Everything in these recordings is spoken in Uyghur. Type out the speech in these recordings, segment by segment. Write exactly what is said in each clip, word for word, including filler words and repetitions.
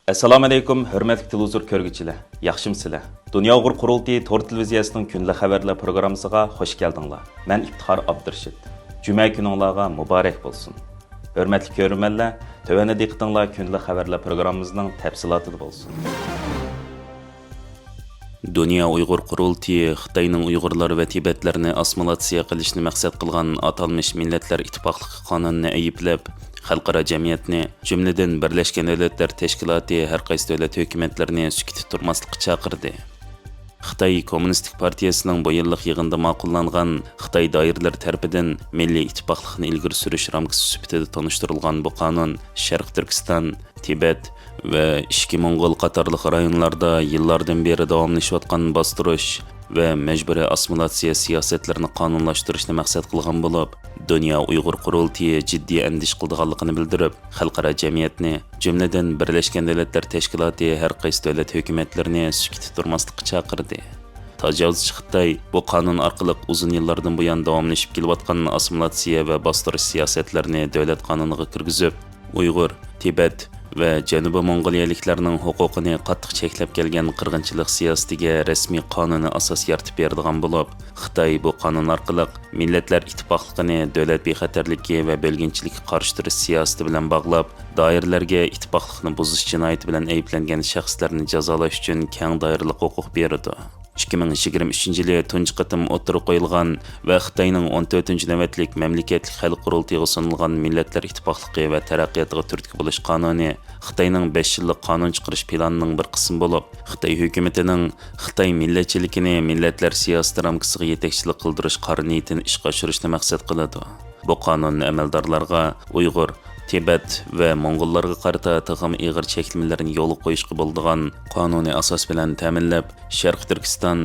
ئەسسالامۇئەلەيكۇم، ھۆرمەتلىك تېلېۋىزور كۆرگۈچىلەر، ياخشىمۇسىلەر؟ دۇنيا ئۇيغۇر قۇرۇلتىيى تور تېلېۋىزىيەسىنىڭ كۈندىلىك خەۋەرلەر پروگراممىسىغا خوش كەلدىڭلار. مەن ئىپتىخار ئابدۇرېشىت. جۈمە كۈنۈڭلارغا مۇبارەك بولسۇن. ھۆرمەتلىك كۆرۈرمەنلەر، تۆۋەندە دىققىتىڭلار كۈندىلىك خەۋەرلەر پروگراممىمىزنىڭ تەپسىلاتىدا بولسۇن. دۇنيا ئۇيغۇر قۇرۇلتىيى خىتاينىڭ ئۇيغۇرلار ۋە تىبەتلەرنى ئاسسىمىلياتسىيە قىلىشنى مەقسەت قىلغان ئاتالمىش مىللەتلەر ئىتتىپاقلىقى قانۇنىنى ئەيىبلەپ، خەلقئارا جەمئىيەتنى، جۈملىدىن بىرلەشكەن دۆلەتلەر تەشكىلاتى ھەر قايسى دۆلەت ھۆكۈمەتلىرىنى سۈكۈتتە تۇرماسلىققا چاقىردى. خىتاي كوممۇنىستىك پارتىيەسىنىڭ بۇ يىللىق يىغىندا ماقۇللانغان خىتاي دائىرىلىرى تەرىپىدىن مىللىي ئىتتىپاقلىقنى ئىلگىرى سۈرۈش رامكىسى سۈپىتىدە تونۇشتۇرۇلغان بۇ قانۇن شەرقىي تۈركىستان، تىبەت ۋە ئىچكى موڭغۇل قاتارلىق رايونلاردا يىللاردىن بېرى داۋاملىشىۋاتقان باستۇرۇش ۋە مەجبۇرىي ئاسسىمىلياتسىيە سىياسەتلىرىنى قانۇنلاشتۇرۇشنى مەقسەت قىلغان بولۇپ، دۇنيا ئۇيغۇر قۇرۇلتىيى جىددىي ئەندىشە قىلىدىغانلىقىنى بىلدۈرۈپ، خەلقئارا جەمئىيەتنى، جۈملىدىن بىرلەشكەن دۆلەتلەر تەشكىلاتى ھەر قايسى دۆلەت ھۆكۈمەتلىرىنى سۈكۈتتە تۇرماسلىققا چاقىردى. تاجاۋۇزچى خىتاي بۇ قانۇن ئارقىلىق ئۇزۇن يىللاردىن بۇيان داۋاملىشىپ كېلىۋاتقان ئاسسىمىلياتسىيە ۋە باستۇرۇش سىياسەتلىرىنى دۆلەت قانۇنىغا كىرگۈزۈپ، ئۇيغۇر، تىبەت ۋە جەنۇبىي موڭغۇلىيەلىكلەرنىڭ ھوقۇقىنى قاتتىق چەكلەپ كەلگەن قىرغىنچىلىق سىياسىتىگە رەسمىي قانۇنىي ئاساس يارىتىپ بېرىدىغان بولۇپ، خىتاي بۇ قانۇن ئارقىلىق مىللەتلەر ئىتتىپاقلىقىنى دۆلەت بىخەتەرلىكى ۋە بۆلگۈنچىلىككە قارشى تۇرۇش سىياسىتى بىلەن باغلاپ، دائىرىلەرگە ئىتتىپاقلىقنى بۇزۇش جىنايىتى بىلەن ئەيىبلەنگەن شەخسلەرنى جازالاش ئۈچۈن كەڭ دائىرىلىك ھوقۇق بېرىدۇ. ئىككى مىڭ يىگىرمە ئۈچىنچى يىلى تۇنجى قېتىم ئوتتۇرىغا قويۇلغان ۋە خىتاينىڭ ئون تۆتىنچى نۆۋەتلىك مەملىكەتلىك خەلق قۇرۇلتىيىغا سۇنۇلغان مىللەتلەر ئىتتىپاقلىقى ۋە تەرەققىياتىغا تۈرتكە بولۇش قانۇنى خىتاينىڭ بەش يىللىق قانۇن چىقىرىش پىلانىنىڭ بىر قىسمى بولۇپ، خىتاي ھۆكۈمىتىنىڭ خىتاي مىللەتچىلىكىنى مىللەتلەر سىياسىتى رامكىسىغا يېتەكچىلىك قىلدۇرۇش قارا نىيىتىنى ئىشقا ئاشۇرۇشنى مەقسەت قىلىدۇ. بۇ قانۇن ئەمەلدارلارغا ئۇيغۇر، تىبەت ۋە موڭغۇللارغا قارىتا تېخىمۇ ئېغىر چەكلىمىلەرنى يولغا قويۇشقا بولىدىغان قانۇنىي ئاساس بىلەن تەمىنلەپ، شەرقىي تۈركىستان،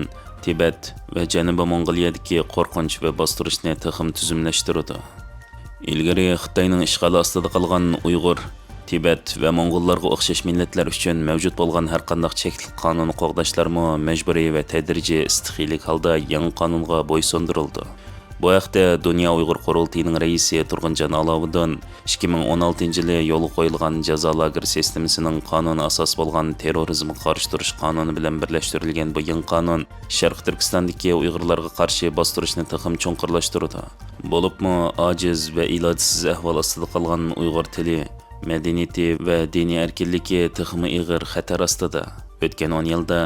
تىبەت ۋە جەنۇبىي موڭغۇلىيەدىكى قورقۇنچ ۋە باستۇرۇشنى تېخىمۇ تۈزۈملەشتۈرىدۇ. ئىلگىرى خىتاينىڭ ئىشغالى ئاستىدا قالغان ئۇيغۇر، تىبەت ۋە موڭغۇللارغا ئوخشاش مىللەتلەر ئۈچۈن مەۋجۇت بولغان ھەرقانداق چەكلىك قانۇننى قوغداشلارمۇ مەجبۇرىي ۋە تەدرىجىي ئىستىخىيىلىك ھالدا يېڭى قانۇنغا بويسۇندۇرۇلىدۇ. بۇ ھەقتە دۇنيا ئۇيغۇر قۇرۇلتىيىنىڭ رەئىسى تۇرغۇنجان ئالاۋۇدۇن ئىككى مىڭ ئون ئالتىنچى يىلى يولغا قويۇلغان جازا لاگېرى سىستېمىسىنىڭ قانۇنىي ئاساس بولغان تېررورىزمغا قارشى تۇرۇش قانۇنى بىلەن بىرلەشتۈرۈلگەن بۇ يېڭى قانۇن شەرقىي تۈركىستاندىكى ئۇيغۇرلارغا قارشى باستۇرۇشنى تېخىمۇ چوڭقۇرلاشتۇرىدۇ. بولۇپمۇ ئاجىز ۋە ئىلاجسىز ئەھۋال ئاستىدا قالغان ئۇيغۇر تىلى، مەدەنىيىتى ۋە دىنىي ئەركىنلىكى تېخىمۇ ئېغىر خەتەر ئاستىدا. ئۆتكەن ئون يىلدا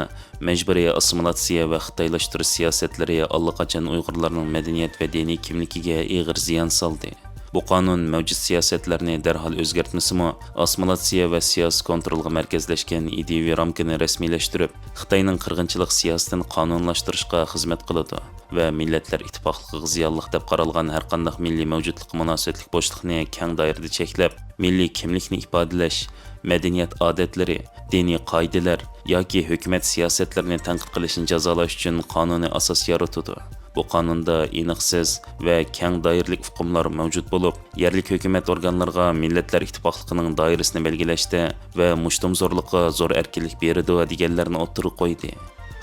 مەجبۇرىي ئاسسىمىلياتسىيە ۋە خىتايلاشتۇرۇش سىياسەتلىرى ئاللىقاچان ئۇيغۇرلارنىڭ مەدەنىيەت ۋە دىنىي كىملىكىگە ئېغىر زىيان سالدى. بۇ قانۇن مەۋجۇت سىياسەتلەرنى دەرھال ئۆزگەرتمىسىمۇ، ئاسسىمىلياتسىيە ۋە سىياسىي كونترولغا مەركەزلەشكەن ئىدىيىۋى رامكىنى رەسمىيلەشتۈرۈپ، خىتاينىڭ قىرغىنچىلىق سىياسىتىنى قانۇنلاشتۇرۇشقا خىزمەت قىلىدۇ ۋە مىللەتلەر ئىتتىپاقلىقىغا زىيانلىق دەپ قارالغان ھەرقانداق مىللىي مەۋجۇتلۇققا مۇناسىۋەتلىك بوشلۇقنى كەڭ دائىرىدە چەكلەپ، مىللىي كىملىكنى ئىپادىلەش، مەدەنىيەت ئادەتلىرى، دىنىي قائىدىلەر ياكى ھۆكۈمەت سىياسەتلىرىنى تەنقىد قىلىشنى جازالاش ئۈچۈن قانۇنىي ئاساس يارىتىدۇ. بۇ قانۇندا ئېنىقسىز ۋە كەڭ دائىرىلىك ئۇقۇملار مەۋجۇت بولۇپ، يەرلىك ھۆكۈمەت ئورگانلىرىغا مىللەتلەر ئىتتىپاقلىقىنىڭ دائىرىسىنى بەلگىلەشتە ۋە مۇشتۇمزورلۇققا زور ئەركىنلىك بېرىدۇ دېگەنلەرنى ئوتتۇرىغا قويدى.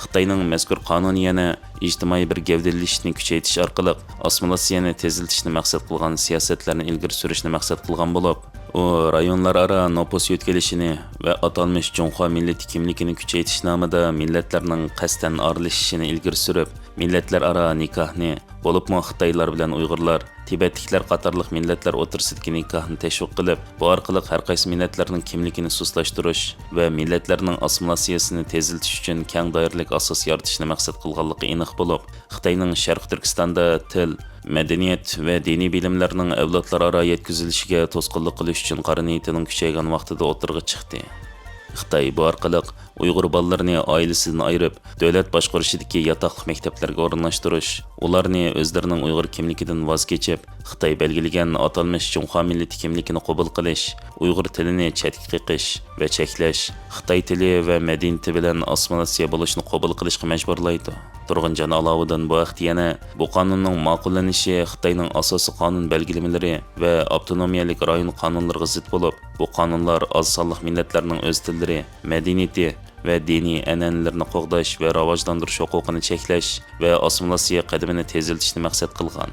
خىتاينىڭ مەزكۇر قانۇنى يەنە ئىجتىمائىي بىر گەۋدىلىشىشنى كۈچەيتىش ئارقىلىق ئاسسىمىلياتسىيەنى تېزلىتىشنى مەقسەت قىلغان سىياسەتلەرنى ئىلگىرى سۈرۈشنى مەقسەت قىلغان بولۇپ، ئۇ رايونلار ئارا نوپۇس يۆتكىلىشىنى ۋە ئاتالمىش جۇڭخۇا مىللىتى كىملىكىنى كۈچەيتىش نامىدا مىللەتلەرنىڭ قەستەن ئارىلىشىشىنى ئىلگىرى سۈرۈپ، مىللەتلەر ئارا نىكاھنى، بولۇپمۇ خىتايلار بىلەن ئۇيغۇرلار، تىبەتلىكلەر قاتارلىق مىللەتلەر ئوتتۇرىسىدىكى نىكاھنى تەشۋىق قىلىپ، بۇ ئارقىلىق ھەر قايسى مىللەتلەرنىڭ كىملىكىنى سۇسلاشتۇرۇش ۋە مىللەتلەرنىڭ ئاسسىمىلياتسىيەسىنى تېزلىتىش ئۈچۈن كەڭ دائىرىلىك ئاساس يارىتىشنى مەقسەت قىلغانلىقى ئېنىق بولۇپ، خىتاينىڭ شەرقىي تۈركىستاندا تىل، مەدەنىيەت ۋە دىنىي بىلىملەرنىڭ ئەۋلادلار ئارا يەتكۈزۈلۈشىگە توسقۇنلۇق قىلىش ئۈچۈن قارا نىيىتىنىڭ كۈچەيگەن ۋاقتىدا ئوتتۇرىغا چىقتى. خىتاي بۇ ئارقىلىق ئۇيغۇر بالىلىرىنى ئائىلىسىدىن ئايرىپ، دۆلەت باشقۇرۇشىدىكى ياتاقلىق مەكتەپلەرگە ئورۇنلاشتۇرۇش، ئۇلارنى ئۆزلىرىنىڭ ئۇيغۇر كىملىكىدىن ۋاز كېچىپ، خىتاي بەلگىلىگەن ئاتالمىش جۇڭخۇا مىللىتى كىملىكىنى قوبۇل قىلىش، ئۇيغۇر تىلىنى چەتكە قېقىش ۋە چەكلەش، خىتاي تىلى ۋە مەدەنىيىتى بىلەن ئاسسىمىلياتسىيە بولۇشنى قوبۇل قىلىشقا مەجبۇرلايدۇ. تۇرغۇنجان ئالاۋۇدىن بۇ ھەقتە يەنە، بۇ قانۇننىڭ ماقۇللىنىشى خىتاينىڭ ئاساسىي قانۇن بەلگىلىمىلىرى ۋە ئاپتونومىيەلىك رايون قانۇنلىرىغا زىت بولۇپ، بۇ قانۇنلار ئاز سانلىق مىللەتلەرنىڭ ئۆز تىللىرى، مەدەنىيىتى ۋە دىنىي ئەنئەنىلىرىنى قوغداش ۋە راۋاجلاندۇرۇش ھوقۇقىنى چەكلەش ۋە ئاسسىمىلياتسىيە قەدىمىنى تېزلىتىشنى مەقسەت قىلغان.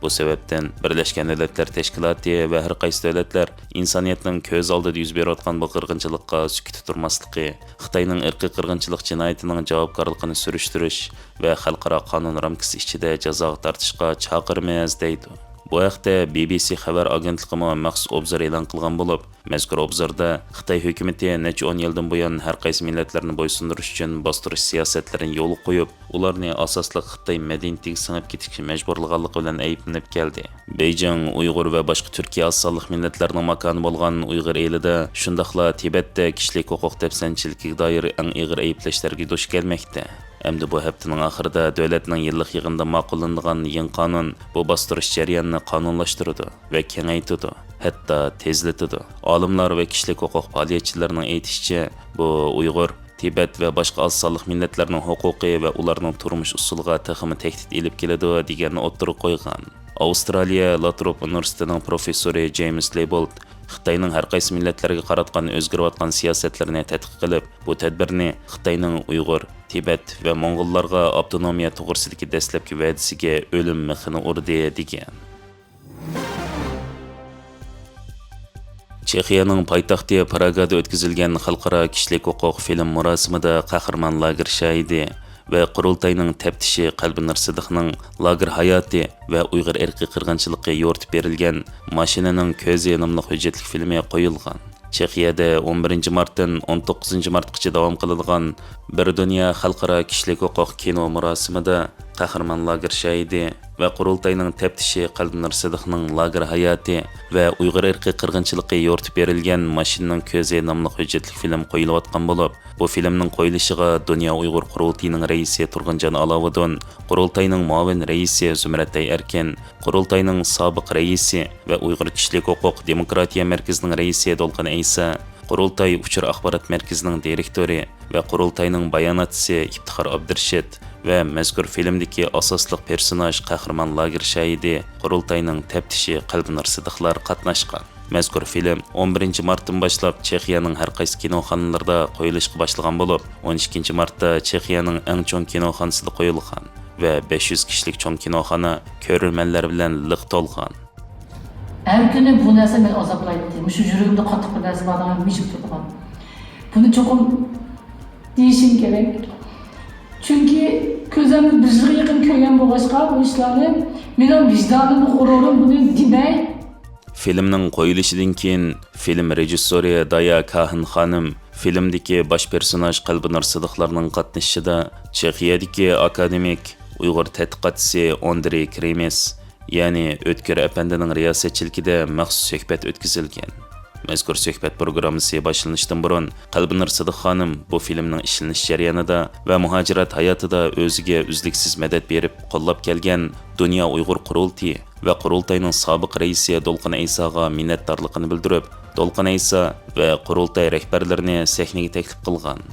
بۇ سەۋەبتىن، بىرلەشكەن دۆلەتلەر تەشكىلاتى ۋە ھەر قايسى دۆلەتلەر ئىنسانىيەتنىڭ كۆز ئالدىدا يۈز بېرىۋاتقان بۇ قىرغىنچىلىققا سۈكۈتتە تۇرماسلىقى، خىتاينىڭ ئىرقىي قىرغىنچىلىق جىنايىتىنىڭ جاۋابكارلىقىنى سۈرۈشتۈرۈش ۋە خەلقئارا قانۇن رامكىسى ئىچىدە جازاغا تارتىشقا چاقىرىمىز، دەيدۇ. بۇ ھەقتە بى بى سى خەۋەر ئاگېنتلىقىمۇ مەخسۇس ئوبزور ئېلان قىلغان بولۇپ، مەزكۇر ئوبزوردا خىتاي ھۆكۈمىتى نەچچە ئون يىلدىن بۇيان ھەر قايسى مىللەتلەرنى بويسۇندۇرۇش ئۈچۈن باستۇرۇش سىياسەتلىرىنى يولغا قويۇپ، ئۇلارنى ئاساسلىق خىتاي مەدەنىيىتىگە سىڭىپ كېتىشكە مەجبۇرلىغانلىقى بىلەن ئەيىبلىنىپ كەلدى. بېيجىڭ ئۇيغۇر ۋە باشقا تۈركىي ئاز سانلىق مىللەتلەرنىڭ ماكانى بولغان ئۇيغۇر ئېلىدا، شۇنداقلا تىبەتتە كىشىلىك ھوقۇق دەپسەندىچىلىكىگە دائىر ئەڭ ئېغىر ئەيىبلەشلەرگە دۇچ كەلمەكتە. ئەمدى بۇ ھەپتىنىڭ ئاخىرىدا دۆلەتنىڭ يىللىق يىغىنىدا ماقۇللىنىدىغان يېڭى قانۇن بۇ باستۇرۇش جەريانىنى قانۇنلاشتۇرىدۇ ۋە كېڭەيتىدۇ، ھەتتا تېزلىتىدۇ. ئالىملار ۋە كىشىلىك ھوقۇق پائالىيەتچىلىرىنىڭ ئېيتىشىچە، بۇ ئۇيغۇر، تىبەت ۋە باشقا ئاز سانلىق مىللەتلەرنىڭ ھوقۇقى ۋە ئۇلارنىڭ تۇرمۇش ئۇسۇلىغا تېخىمۇ تەھدىت ئېلىپ كېلىدۇ، دېگەننى ئوتتۇرىغا قويغان. ئاۋسترالىيە لاتروپ ئۇنىۋېرسىتېتىنىڭ پروفېسسورى جېيمىس لېبولت خىتاينىڭ ھەر قايسى مىللەتلەرگە قاراتقان ئۆزگىرىۋاتقان سىياسەتلىرىنى تەتقىق قىلىپ، بۇ تەدبىرنى خىتاينىڭ ئۇيغۇر، تىبەت ۋە موڭغۇللارغا ئاپتونومىيە توغرىسىدىكى دەسلەپكى ۋەدىسىگە ئۆلۈم مىخىنى ئۇردى، دېگەن. چېخىيەنىڭ پايتەختى پراگادا ئۆتكۈزۈلگەن خەلقئارا كىشىلىك ھوقۇق فىلىم مۇراسىمىدا قەھرىمان لاگېر شاھىتى ۋە قۇرۇلتاينىڭ تەپتىشى قەلبىنۇر سىدىقنىڭ لاگېر ھاياتى ۋە ئۇيغۇر ئىرقىي قىرغىنچىلىقى يورۇتۇپ بېرىلگەن ماشىنىنىڭ كۆزى ناملىق ھۆججەتلىك فىلىمى قويۇلغان. چېخىيەدە ئون بىرىنچى مارتتىن ئون توققۇزىنچى مارتقىچە داۋام قىلىدىغان بىر دۇنيا خەلقئارا كىشىلىك ھوقۇق كىنو مۇراسىمىدا قەھرىمان لاگېر شاھىدى ۋە قۇرۇلتاينىڭ تەپتىشى قەلبىنۇر سىدىقنىڭ لاگېر ھاياتى ۋە ئۇيغۇر ئىرقىي قىرغىنچىلىقى يورۇتۇپ بېرىلگەن ماشىنىنىڭ كۆزى ناملىق ھۆججەتلىك فىلىم قويۇلۇۋاتقان بولۇپ، بۇ فىلىمنىڭ قويۇلۇشىغا دۇنيا ئۇيغۇر قۇرۇلتىيىنىڭ رەئىسى تۇرغۇنجان ئالاۋۇدۇن، قۇرۇلتاينىڭ مۇئاۋىن رەئىسى زۇمرەتئاي ئەركىن، قۇرۇلتاينىڭ سابىق رەئىسى ۋە ئۇيغۇر كىشىلىك ھوقۇق دېموكراتىيە مەركىزىنىڭ رەئىسى دولقۇن ئەيسا، قۇرۇلتاي ئۇچۇر ئاخبارات مەركىزىنىڭ دىرېكتورى ۋە قۇرۇلتاينىڭ باياناتچىسى ئىپتىخار ئابدۇرېشىت ۋە مەزكۇر فىلىمدىكى ئاساسلىق پېرسوناژ قەھرىمان لاگېر شاھىدى، قۇرۇلتاينىڭ تەپتىشى قەلبىنۇر سىدىقلار قاتناشقان. مەزكۇر فىلىم ئون بىرىنچى مارتتىن باشلاپ چېخىيەنىڭ ھەر قايسى كىنوخانىلىرىدا قويۇلۇشقا باشلىغان بولۇپ، ئون ئىككىنچى مارتتا چېخىيەنىڭ ئەڭ چوڭ كىنوخانىسىدا قويۇلغان ۋە بەش يۈز كىشىلىك چوڭ كىنوخانا كۆرۈرمەنلەر بىلەن لىق تولغان. ھەر كۈنى بۇ نەرسە مېنى ئازابلايتتى. مۇشۇ يۈرىكىمدە قاتتىق بىر نەرسە بار، مۇشۇ تۇرىدىغان. بۇنى چوقۇم دېيىشىم كېرەك. چۈنكى كۆزۈمدە بىر يىلغا يېقىن كۆرگەن بولغاچقا بۇ ئىشلارنى، مېنىڭ ۋىجدانىم، غۇرۇرۇم بۇنى دېمەي. فىلىمنىڭ قويۇلۇشىدىن كېيىن فىلىم رېژىسسورى دايا كاھىن خانىم فىلىمدىكى باش پېرسوناژ قەلبىنۇر سىدىقلارنىڭ قاتنىشىشىدا چېخىيەدىكى ئاكادېمىك، ئۇيغۇر تەتقىقاتچىسى ئوندرېي كرېمېس، يەنى ئۆتكۈر ئەپەندىنىڭ رىياسەتچىلىكىدە مەخسۇس سۆھبەت ئۆتكۈزۈلگەن. مەزكۇر سۆھبەت پروگراممىسى باشلىنىشتىن بۇرۇن، قەلبىنۇر سىدىق خانىم بۇ فىلىمنىڭ ئىشلىنىش جەريانىدا ۋە مۇھاجىرەت ھاياتىدا ئۆزىگە ئۈزلۈكسىز مەدەت بېرىپ، قوللاپ كەلگەن دۇنيا ئۇيغۇر قۇرۇلتىيى ۋە قۇرۇلتاينىڭ سابىق رەئىسى دولقۇن ئەيساغا مىننەتدارلىقىنى بىلدۈرۈپ، دولقۇن ئەيسا ۋە قۇرۇلتاي رەھبەرلىرىنى سەھنىگە تەكلىپ قىلغان.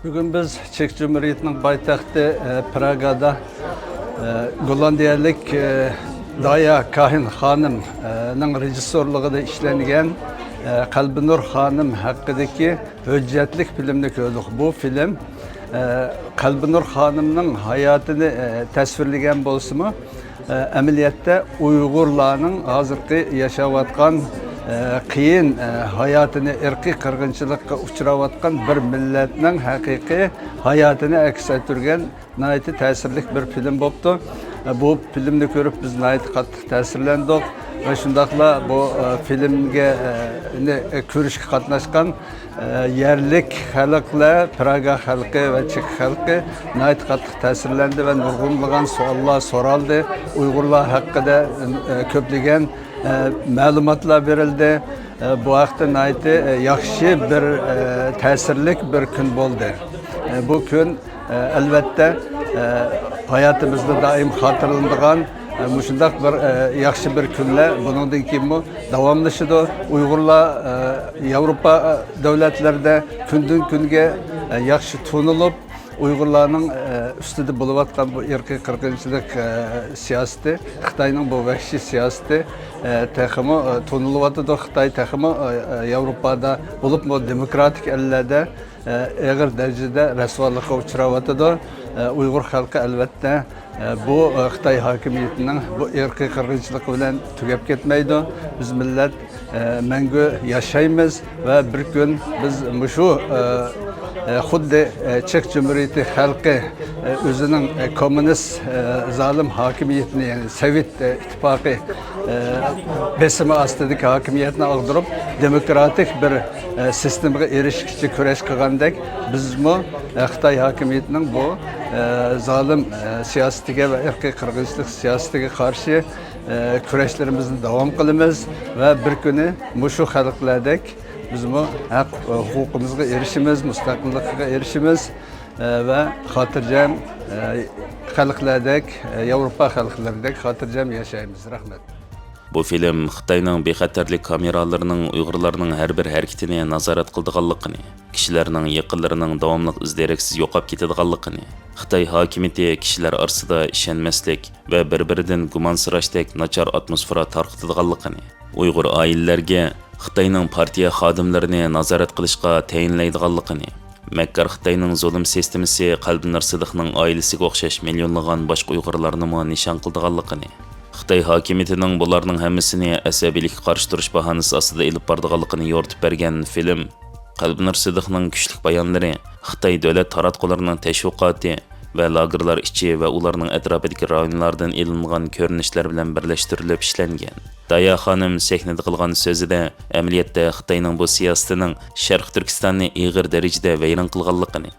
بۈگۈن بىز چېك جۇمھۇرىيىتىنىڭ پايتەختى، ئە، پراگادا، ئە، گوللاندىيەلىك، ئە، دايا كاھىن خانىم، ئە، نىڭ رېژىسسورلۇقىدا ئىشلەنگەن، ئە، قەلبىنۇر خانىم ھەققىدىكى ھۆججەتلىك فىلىمنى كۆردۇق. بۇ فىلىم، ئە، قەلبىنۇر خانىمنىڭ ھاياتىنى، ئە، تەسۋىرلىگەن بولسىمۇ، ئە، ئەمەلىيەتتە ئۇيغۇرلارنىڭ ھازىرقى ياشاۋاتقان، ئە، قىيىن، ئە، ھاياتىنى، ئىرقىي قىرغىنچىلىققا ئۇچراۋاتقان بىر مىللەتنىڭ ھەقىقىي ھاياتىنى ئەكس ئەتتۈرگەن ناھايىتى تەسىرلىك بىر فىلىم بوپتۇ. ئە، بۇ فىلىمنى كۆرۈپ بىز ناھايىتى قاتتىق تەسىرلەندۇق ۋە شۇنداقلا بۇ، ئە، فىلىمگە، ئە، نى، ئە، كۆرۈشكە قاتناشقان، ئە، يەرلىك خەلقلەر، پراگا خەلقى ۋە چېك خەلقى ناھايىتى قاتتىق تەسىرلەندى ۋە نۇرغۇنلىغان سوئاللار سورالدى. ئۇيغۇرلار ھەققىدە، ئە، كۆپلىگەن، ئە، مەلۇماتلار بېرىلدى. ئە، بۇ ھەقتە ناھايىتى، ئە، ياخشى بىر، ئە، تەسىرلىك بىر كۈن بولدى. ئە، بۇ كۈن، ئە، ئەلۋەتتە، ئە، ھاياتىمىزدا دائىم خاتىرىلىنىدىغان، ئە، مۇشۇنداق بىر، ئە، ياخشى بىر كۈنلەر بۇنىڭدىن كېيىنمۇ داۋاملىشىدۇ. ئۇيغۇرلار، ئە، ياۋروپا، ئە، دۆلەتلىرىدە كۈندىن كۈنگە، ئە، ياخشى تونۇلۇپ، ئۇيغۇرلارنىڭ، ئە، ئۈستىدە بولۇۋاتقان بۇ ئىرقىي قىرغىنچىلىق، ئە، سىياسىتى، خىتاينىڭ بۇ ۋەھشىي سىياسىتى، ئە، تېخىمۇ، ئە، تونۇلۇۋاتىدۇ. خىتاي تېخىمۇ، ئە، ئە، ياۋروپادا، بولۇپمۇ دېموكراتىك ئەللەردە، ئە، ئېغىر دەرىجىدە رەسۋالىققا ئۇچراۋاتىدۇ. ئۇيغۇر خەلقى، ئەلۋەتتە، بۇ خىتاي ھاكىمىيىتىنىڭ بۇ ئىرقىي قىرغىنچىلىقى بىلەن تۈگەپ كەتمەيدۇ. بىز مىللەت مەڭگۈ ياشايمىز ۋە بىر كۈن بىز مۇشۇ، خۇددى چېخ جۇمھۇرىيىتى خەلقى ئۆزىنىڭ كوممۇنىست زالىم ھاكىمىيىتىنى، يەنى سوۋېت ئىتتىپاقى بېسىمى ئاستىدىكى ھاكىمىيەتنى ئاغدۇرۇپ، دېموكراتىك بىر سىستېمىغا ئېرىشىشكە كۈرەش قىلغاندەك، بىزمۇ خىتاي ھاكىمىيىتىنىڭ بۇ زالىم سىياسىتىگە ۋە ئىرقىي قىرغىنچىلىق سىياسىتىگە قارشى كۈرەشلىرىمىزنى داۋام قىلىمىز ۋە بىر كۈنى مۇشۇ خەلقلەردەك بىزمۇ ھەق ھوقۇقىمىزغا ئېرىشىمىز، مۇستەقىللىققا ئېرىشىمىز ۋە خاتىرجەم خەلقلەردەك، ياۋروپا خەلقلىرىدەك خاتىرجەم ياشايمىز. رەھمەت. بۇ فىلىم خىتاينىڭ بىخەتەرلىك كامېرالىرىنىڭ ئۇيغۇرلارنىڭ ھەر بىر ھەرىكىتىنى نازارەت قىلىدىغانلىقىنى، كىشىلەرنىڭ يېقىنلىرىنىڭ داۋاملىق ئىز-دېرەكسىز يوقاپ كېتىدىغانلىقىنى، خىتاي ھاكىمىيىتى كىشىلەر ئارىسىدا ئىشەنمەسلىك ۋە بىر-بىرىدىن گۇمانسىراشتەك ناچار ئاتموسفېرا تارقىتىدىغانلىقىنى، ئۇيغۇر ئائىلىلەرگە خىتاينىڭ پارتىيە خادىملىرىنى نازارەت قىلىشقا تەيىنلەيدىغانلىقىنى، مەككار خىتاينىڭ زۇلۇم سىستېمىسى قەلبىنۇر سىدىقنىڭ ئائىلىسىگە ئوخشاش مىليونلىغان باشقا ئۇيغۇرلارنىمۇ نىشان قىلىدىغانلىقىنى، خىتاي ھاكىمىيىتىنىڭ بۇلارنىڭ ھەممىسىنى ئەسەبىيلىككە قارشى تۇرۇش باھانىسى ئاستىدا ئېلىپ بارىدىغانلىقىنى يورۇتۇپ بەرگەن فىلىم، قەلبىنۇر سىدىقنىڭ كۈچلۈك بايانلىرى خىتاي دۆلەت تاراتقۇلىرىنىڭ تەشۋىقاتى ۋە لاگېرلار ئىچى ۋە ئۇلارنىڭ ئەتراپىدىكى رايونلاردىن ئېلىنغان كۆرۈنۈشلەر بىلەن بىرلەشتۈرۈلۈپ ئىشلەنگەن. دايا خانىم سەھنىدە قىلغان سۆزىدە، ئەمەلىيەتتە خىتاينىڭ بۇ سىياسىتىنىڭ شەرقىي تۈركىستاننى ئېغىر دەرىجىدە ۋەيران قىلغانلىقىنى،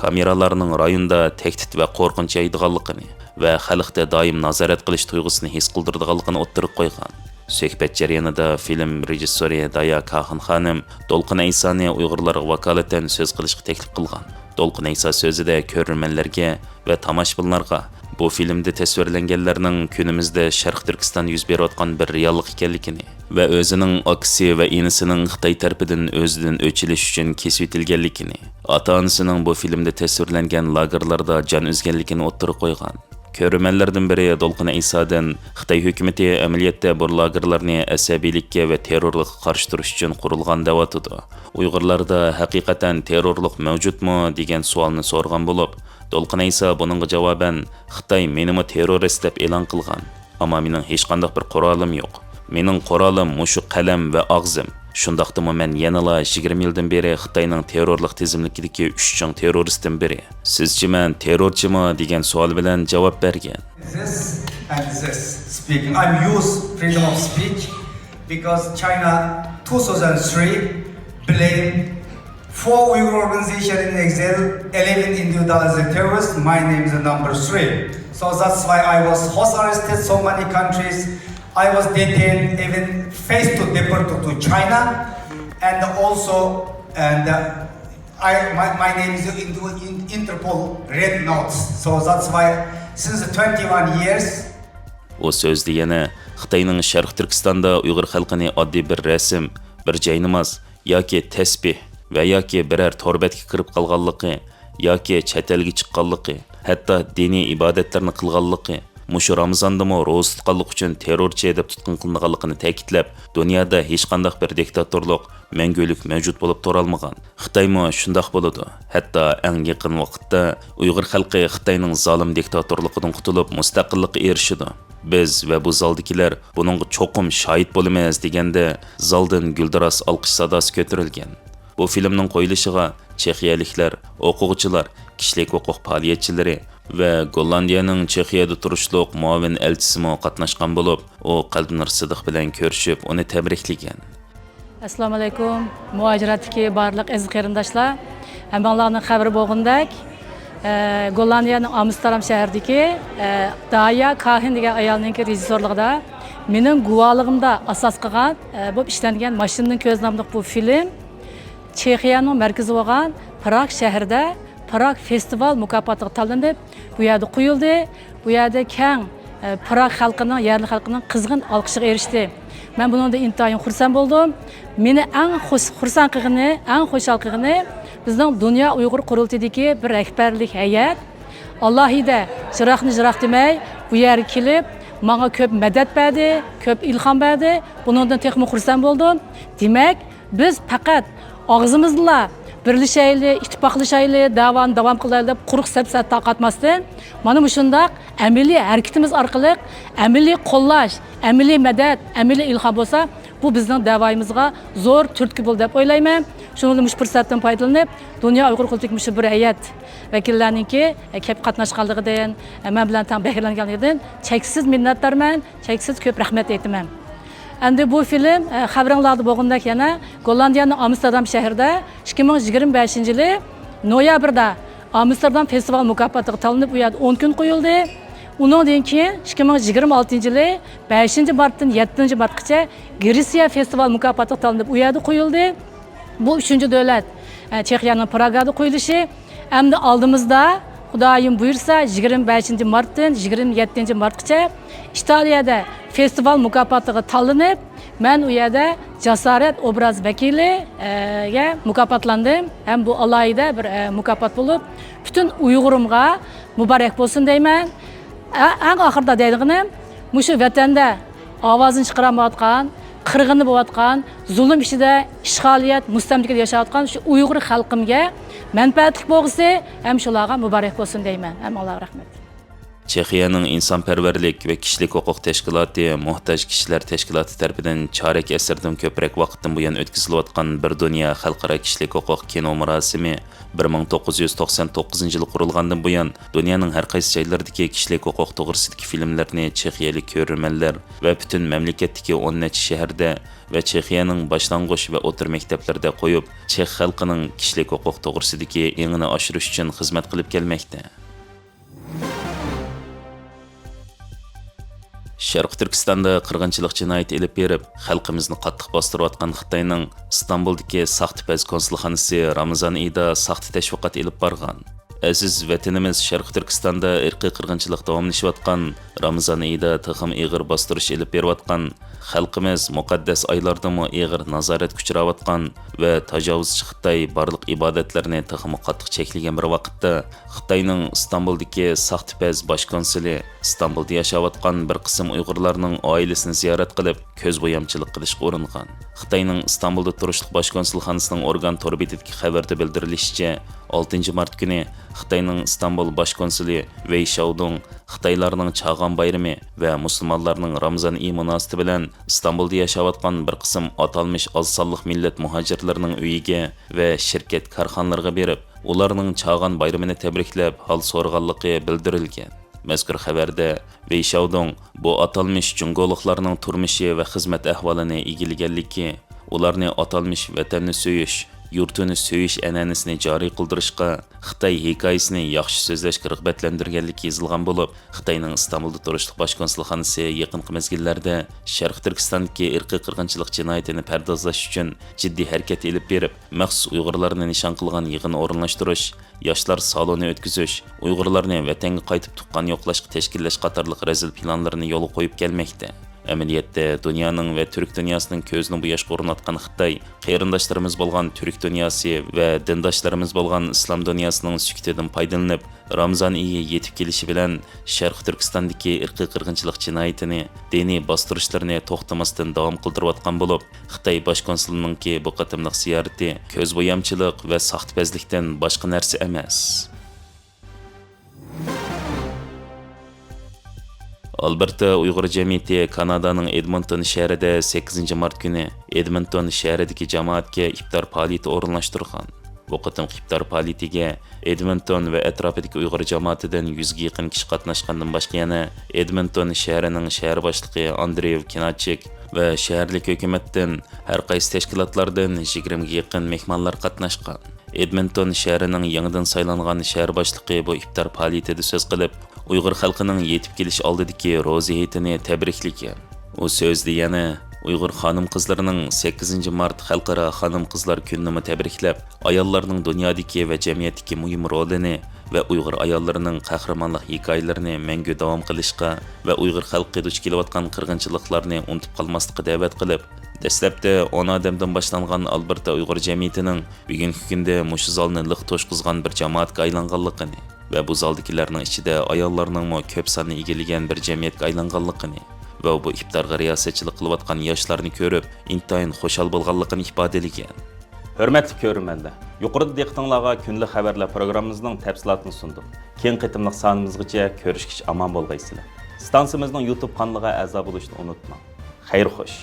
كامېرالارنىڭ رايوندا تەھدىت ۋە قورقۇنچ يايىدىغانلىقىنى ۋە خەلقتە دائىم نازارەت قىلىش تۇيغۇسىنى ھېس قىلدۇرىدىغانلىقىنى ئوتتۇرىغا قويغان. سۆھبەت جەريانىدا فىلىم رېژىسسورى دايا كاخىن خانىم دولقۇن ئەيسانى ئۇيغۇرلارغا ۋاكالىتەن سۆز قىلىشقا تەكلىپ قىلغان. دولقۇن ئەيسا سۆزىدە كۆرۈرمەنلەرگە ۋە تاماشىبىنلارغا بۇ فىلىمدە تەسۋىرلەنگەنلەرنىڭ كۈنىمىزدە شەرقىي تۈركىستاندا يۈز بېرىۋاتقان بىر رېئاللىق ئىكەنلىكىنى ۋە ئۆزىنىڭ ئاكىسى ۋە ئىنىسىنىڭ خىتاي تەرىپىدىن ئۆزىدىن ئۆچ ئېلىش ئۈچۈن كېسىۋېتىلگەنلىكىنى، ئاتا-ئانىسىنىڭ بۇ فىلىمدە تەسۋىرلەنگەن لاگېرلاردا جان ئۈزگەنلىكىنى ئوتتۇرىغا قويغان. كۆرۈرمەنلەردىن بىرى دولقۇن ئەيسادىن خىتاي ھۆكۈمىتى ئەمەلىيەتتە بۇ لاگېرلارنى ئەسەبىيلىككە ۋە تېررورلۇققا قارشى تۇرۇش ئۈچۈن قۇرۇلغان دەۋاتىدۇ. ئۇيغۇرلاردا ھەقىقەتەن تېررورلۇق مەۋجۇتمۇ؟ دېگەن سوئالنى سورىغان بولۇپ، دولقۇن ئەيسا بۇنىڭغا جاۋابەن، خىتاي مېنىمۇ تېررورىست دەپ ئېلان قىلغان. ئەمما مېنىڭ ھېچقانداق بىر قورالىم يوق. مېنىڭ قورالىم مۇشۇ قەلەم ۋە ئاغزىم. شۇنداقتىمۇ مەن يەنىلا يىگىرمە يىلدىن بېرى خىتاينىڭ تېررورلۇق تىزىملىكىدىكى ئۈچ چوڭ تېررورىستتىن بىرى. سىزچە مەن تېررورچىمۇ؟ دېگەن سوئال بىلەن جاۋاب بەرگەن. This and this speaking. I'm use freedom of speech because China two thousand three blame four Uyghur organization in exile, eleven individual as a terrorist. My name is number three. So that's why I was house arrested so many countries. I was detained, even faced to deport to China. And also, and uh, I, my, my name is in, in Interpol Red Notes. So that's why since twenty-one years, ئۇ سۆزىدە يەنە خىتاينىڭ شەرقىي تۈركىستاندا ئۇيغۇر خەلقىنى ئاددىي بىر رەسىم، بىر جايناماز ياكى تەسبىھ ۋە ياكى بىرەر تور بەتكە كىرىپ قالغانلىقى ياكى چەت ئەلگە چىققانلىقى، ھەتتا دىنىي ئىبادەتلەرنى قىلغانلىقى، مۇشۇ رامىزاندىمۇ روزا تۇتقانلىقى ئۈچۈن تېررورچى دەپ تۇتقۇن قىلىنغانلىقىنى تەكىتلەپ، دۇنيادا ھېچقانداق بىر دىكتاتورلۇق مەڭگۈلۈك مەۋجۇت بولۇپ تۇرالمىغان. خىتايمۇ شۇنداق بولىدۇ. ھەتتا ئەڭ يېقىن ۋاقىتتا ئۇيغۇر خەلقى خىتاينىڭ زالىم دىكتاتورلۇقىدىن قۇتۇلۇپ، مۇستەقىللىققا ئېرىشىدۇ. بىز ۋە بۇ زالدىكىلەر بۇنىڭغا چوقۇم شاھىت بولىمىز، دېگەندە زالدىن گۈلدۈراس ئالقىش ساداسى كۆتۈرۈلگەن. بۇ فىلىمنىڭ قويۇلۇشىغا چېخىيەلىكلەر، ئوقۇغۇچىلار، كىشىلىك ھوقۇق پائالىيەتچىلىرى ۋە گوللاندىيەنىڭ چېخىيەدە تۇرۇشلۇق مۇئاۋىن ئەلچىسىمۇ قاتناشقان بولۇپ، ئۇ قەلبىنۇر سىدىق بىلەن كۆرۈشۈپ، ئۇنى تەبرىكلىگەن. ئەسسالامۇئەلەيكۇم. مۇھاجىراتتىكى بارلىق ئەزىز قېرىنداشلار، ھەممىڭلارنىڭ خەۋىرى بولغىنىدەك، ئە، گوللاندىيەنىڭ ئامستېردام شەھىرىدىكى، ئە، دايا كاھىن دېگەن ئايالنىڭكى رېژىسسورلۇقىدا مېنىڭ گۇۋاھلىقىمدا ئاساس قىلغان، ئە، بولۇپ ئىشلەنگەن ماشىنىنىڭ كۆزى ناملىق بۇ فىلىم چېخىيەنىڭ مەركىزى بولغان پراگ شەھىرىدە پراگ فېستىۋال مۇكاپاتىغا تاللىنىپ، بۇ يەردە قويۇلدى. بۇ يەردە كەڭ، ئە، پراگ خەلقىنىڭ، يەرلىك خەلقىنىڭ قىزغىن ئالقىشىغا ئېرىشتى. مەن بۇنىڭدىن ئىنتايىن خۇرسەن بولدۇم. مېنى ئەڭ خۇس-، خۇرسەن قىلغىنى، ئەڭ خۇشال قىلغىنى، بىزنىڭ دۇنيا ئۇيغۇر قۇرۇلتىيىدىكى بىر رەھبەرلىك ھەيئەت ئالاھىدە، يىراقنى يىراق دېمەي، بۇ يەرگە كېلىپ، ماڭا كۆپ مەدەت بەردى، كۆپ ئىلھام بەردى. بۇنىڭدىن تېخىمۇ خۇرسەن بولدۇم. دېمەك، بىز پەقەت ئاغزىمىزدىلا بىرلىشەيلى، ئىتتىپاقلىشايلى، دەۋانى داۋام قىلايلى دەپ قۇرۇق سەپسەتە تارقاتماستىن، مانا مۇشۇنداق ئەمەلىي ھەرىكىتىمىز ئارقىلىق ئەمەلىي قوللاش، ئەمەلىي مەدەت، ئەمەلىي ئىلھام بولسا، بۇ بىزنىڭ دەۋايىمىزغا زور تۈرتكە بولىدۇ دەپ ئويلايمەن. شۇنىڭ بىلەن مۇشۇ پۇرسەتتىن پايدىلىنىپ، دۇنيا ئۇيغۇر قۇرۇلتىيىدىكى مۇشۇ بىر ھەيئەت ۋەكىللەرنىڭكى، ئە، كەپ قاتناشقانلىقىدىن، ئە، مەن بىلەن تەڭ بەھرىلەنگەنلىكىدىن چەكسىز مىننەتدارمەن، چەكسىز كۆپ رەھمەت ئېيتىمەن. ئەمدى بۇ فىلىم، ئە، خەۋىرىڭلاردا بولغىنىدەك يەنە گوللاندىيەنىڭ ئامستېردام شەھىرىدە ئىككى مىڭ يىگىرمە بەشىنچى يىلى نويابىردا ئامستېردام فېستىۋال مۇكاپاتىغا تاللىنىپ، ئۇ يەردە ئون كۈن قويۇلدى. ئۇنىڭدىن كېيىن ئىككى مىڭ يىگىرمە ئالتىنچى يىلى بەشىنچى مارتتىن يەتتىنچى مارتقىچە گرېتسىيە فېستىۋال مۇكاپاتىغا تاللىنىپ، ئۇ يەردە قويۇلدى. بۇ ئۈچىنچى دۆلەت، ئە، چېخىيەنىڭ پراگادا قويۇلۇشى. ئەمدى ئالدىمىزدا، خۇدايىم بۇيرۇسا، يىگىرمە بەشىنچى مارتتىن يىگىرمە يەتتىنچى مارتقىچە ئىتالىيەدە فېستىۋال مۇكاپاتىغا تاللىنىپ، مەن ئۇ يەردە جاسارەت ئوبراز ۋەكىلى، ئە، گە مۇكاپاتلاندىم. ھەم بۇ ئالاھىدە بىر، ئە، مۇكاپات بولۇپ، پۈتۈن ئۇيغۇرۇمغا مۇبارەك بولسۇن دەيمەن. ئە-، ئەڭ ئاخىرىدا دەيدىغىنىم، مۇشۇ ۋەتەندە ئاۋازىنى چىقىرالمايۋاتقان، قىرغىندا بولۇۋاتقان، زۇلۇم ئىچىدە، ئىشغالىيەت، مۇستەملىكىدە ياشاۋاتقان شۇ ئۇيغۇر خەلقىمگە مەنپەئەتلىك بولغۇسى ھەم شۇلارغا مۇبارەك بولسۇن دەيمەن. ھەممىڭلارغا رەھمەت. چېخىيەنىڭ ئىنسانپەرۋەرلىك ۋە كىشىلىك ھوقۇق تەشكىلاتى موھتاج كىشىلەر تەشكىلاتى تەرىپىدىن چارەك ئەسىردىن كۆپرەك ۋاقىتتىن بۇيان ئۆتكۈزۈلۈۋاتقان بىر دۇنيا خەلقئارا كىشىلىك ھوقۇق كىنو مۇراسىمى بىر مىڭ توققۇز يۈز توقسان توققۇزىنچى يىلى قۇرۇلغاندىن بۇيان، دۇنيانىڭ ھەر قايسى جايلىرىدىكى كىشىلىك ھوقۇق توغرىسىدىكى فىلىملەرنى چېخىيەلىك كۆرۈرمەنلەر ۋە پۈتۈن مەملىكەتتىكى ئون نەچچە شەھەردە ۋە چېخىيەنىڭ باشلانغۇچ ۋە ئوتتۇرا مەكتەپلىرىدە قويۇپ، چېخ خەلقىنىڭ كىشىلىك ھوقۇق توغرىسىدىكى ئېڭىنى ئاشۇرۇش ئۈچۈن خىزمەت قىلىپ كەلمەكتە. شەرقىي تۈركىستاندا قىرغىنچىلىق جىنايىتى ئېلىپ بېرىپ، خەلقىمىزنى قاتتىق باستۇرۇۋاتقان خىتاينىڭ ئىستانبۇلدىكى ساختا پەز كونسۇلخانىسى رامىزان ئېيىدا ساختا تەشۋىقات ئېلىپ بارغان. ئەزىز ۋەتىنىمىز شەرقىي تۈركىستاندا ئىرقىي قىرغىنچىلىق داۋاملىشىۋاتقان رامىزان ئېيىدا تېخىمۇ ئېغىر باستۇرۇش ئېلىپ بېرىۋاتقان خەلقىمىز مۇقەددەس ئايلاردىمۇ ئېغىر نازارەتكە ئۇچراۋاتقان ۋە تاجاۋۇزچى خىتاي بارلىق ئىبادەتلەرنى تېخىمۇ قاتتىق چەكلىگەن بىر ۋاقىتتا، خىتاينىڭ ئىستانبۇلدىكى ساختا پەز باش كونسۇلى ئىستانبۇلدا ياشاۋاتقان بىر قىسىم ئۇيغۇرلارنىڭ ئائىلىسىنى زىيارەت قىلىپ، كۆز بويامچىلىق قىلىشقا ئۇرۇنغان. خىتاينىڭ ئىستانبۇلدا تۇرۇشلۇق باش كونسۇلخانىسىنىڭ ئورگان تور بېتىدىكى خەۋەردە بىلدۈرۈلۈشىچە، ئالتىنچى مارت كۈنى خىتاينىڭ ئىستانبۇل باش كونسۇلى ۋېي شياۋدۇڭ خىتايلارنىڭ چاغان بايرىمى ۋە مۇسۇلمانلارنىڭ رامىزان ئېيى مۇناسىۋىتى بىلەن ئىستانبۇلدا ياشاۋاتقان بىر قىسىم ئاتالمىش ئاز سانلىق مىللەت مۇھاجىرلىرىنىڭ ئۆيىگە ۋە شىركەت كارخانىلىرىغا بېرىپ، ئۇلارنىڭ چاغان بايرىمىنى تەبرىكلەپ، ھال سورىغانلىقى بىلدۈرۈلگەن. مەزكۇر خەۋەردە، ۋېي شياۋدۇڭ بۇ ئاتالمىش جۇڭگولۇقلارنىڭ تۇرمۇشى ۋە خىزمەت ئەھۋالىنى ئىگىلىگەنلىكى، ئۇلارنى ئاتالمىش ۋەتەننى سۆيۈش، يۇرتىنى سۆيۈش ئەنئەنىسىنى جارى قىلدۇرۇشقا، خىتاي ھېكايىسىنى ياخشى سۆزلەشكە رىغبەتلەندۈرگەنلىكى يېزىلغان بولۇپ، خىتاينىڭ ئىستانبۇلدا تۇرۇشلۇق باش كونسۇلخانىسى يېقىنقى مەزگىللەردە شەرقىي تۈركىستاندىكى ئىرقىي قىرغىنچىلىق جىنايىتىنى پەردازلاش ئۈچۈن جىددىي ھەرىكەت ئېلىپ بېرىپ، مەخسۇس ئۇيغۇرلارنى نىشان قىلغان يىغىن ئورۇنلاشتۇرۇش، ياشلار سالونى ئۆتكۈزۈش، ئۇيغۇرلارنى ۋەتەنگە قايتىپ تۇغقان يوقلاشقا تەشكىللەش قاتارلىق رەزىل پىلانلىرىنى يولغا قويۇپ كەلمەكتە. ئەمەلىيەتتە، دۇنيانىڭ ۋە تۈرك دۇنياسىنىڭ كۆزىنى بۇ ياشقا ئۇرۇنۇۋاتقان خىتاي، قېرىنداشلىرىمىز بولغان تۈرك دۇنياسى ۋە دىنداشلىرىمىز بولغان ئىسلام دۇنياسىنىڭ سۈكۈتىدىن پايدىلىنىپ، رامىزان ئېيى يېتىپ كېلىشى بىلەن، شەرقىي تۈركىستاندىكى ئىرقىي قىرغىنچىلىق جىنايىتىنى، دىنىي باستۇرۇشلىرىنى توختىماستىن داۋام قىلدۇرۇۋاتقان بولۇپ، خىتاي باش كونسۇلىنىڭكى بۇ قېتىملىق زىيارىتى كۆز بويامچىلىق ۋە ساختىپەزلىكتىن باشقا نەرسە ئەمەس. ئالبېرتا ئۇيغۇر جەمئىيىتى كانادانىڭ ئېدمونتون شەھىرىدە سەككىزىنچى مارت كۈنى ئېدمونتون شەھىرىدىكى جامائەتكە ئىپتار پائالىيىتى ئورۇنلاشتۇرغان. بۇ قېتىمقى ئىپتار پائالىيىتىگە ئېدمونتون ۋە ئەتراپىدىكى ئۇيغۇر جامائىتىدىن يۈزگە يېقىن كىشى قاتناشقاندىن باشقا، يەنە ئېدمونتون شەھىرىنىڭ شەھەر باشلىقى ئاندرېيۋ كىناچىك ۋە شەھەرلىك ھۆكۈمەتتىن، ھەر قايسى تەشكىلاتلاردىن يىگىرمىگە يېقىن مېھمانلار قاتناشقان. ئېدمونتون شەھىرىنىڭ يېڭىدىن سايلانغان شەھەر باشلىقى بۇ ئىپتار پائالىيىتىدە سۆز قىلىپ، ئۇيغۇر خەلقىنىڭ يېتىپ كېلىش ئالدىدىكى روزا ھېيتىنى تەبرىكلىگەن. ئۇ سۆزىدە يەنە ئۇيغۇر خانىم-قىزلىرىنىڭ سەككىزىنچى مارت خەلقئارا خانىم-قىزلار كۈنىنىمۇ تەبرىكلەپ، ئاياللارنىڭ دۇنيادىكى ۋە جەمئىيەتتىكى مۇھىم رولىنى ۋە ئۇيغۇر ئاياللىرىنىڭ قەھرىمانلىق ھېكايىلىرىنى مەڭگۈ داۋام قىلىشقا ۋە ئۇيغۇر خەلقى دۇچ كېلىۋاتقان قىرغىنچىلىقلارنى ئۇنتۇپ قالماسلىققا دەۋەت قىلىپ، دەسلەپتە ئون ئادەمدىن باشلانغان ئالبېرتا ئۇيغۇر جەمئىيىتىنىڭ بۈگۈنكى كۈندە مۇشۇ زالنى لىق توشقۇزغان بىر جامائەتكە ئايلانغانلىقىنى ۋە بۇ زالدىكىلەرنىڭ ئىچىدە ئاياللارنىڭمۇ كۆپ ساننى ئىگىلىگەن بىر جەمئىيەتكە ئايلانغانلىقىنى ۋە بۇ ئىپتارغا رىياسەتچىلىك قىلىۋاتقان ياشلارنى كۆرۈپ، ئىنتايىن خۇشال بولغانلىقىنى ئىپادىلىگەن. ھۆرمەتلىك كۆرۈرمەنلەر، يۇقىرىدا دىققىتىڭلارغا كۈندىلىك خەۋەرلەر پروگراممىمىزنىڭ تەپسىلاتىنى سۇندۇق. كېيىنكى قېتىملىق سانىمىزغىچە كۆرۈشكىچە ئامان بولغايسىلەر. ئىستانسىمىزنىڭ يۇتۇب قانىلىغا ئەزا بولۇشنى ئۇنتۇماڭ. خەير خوش.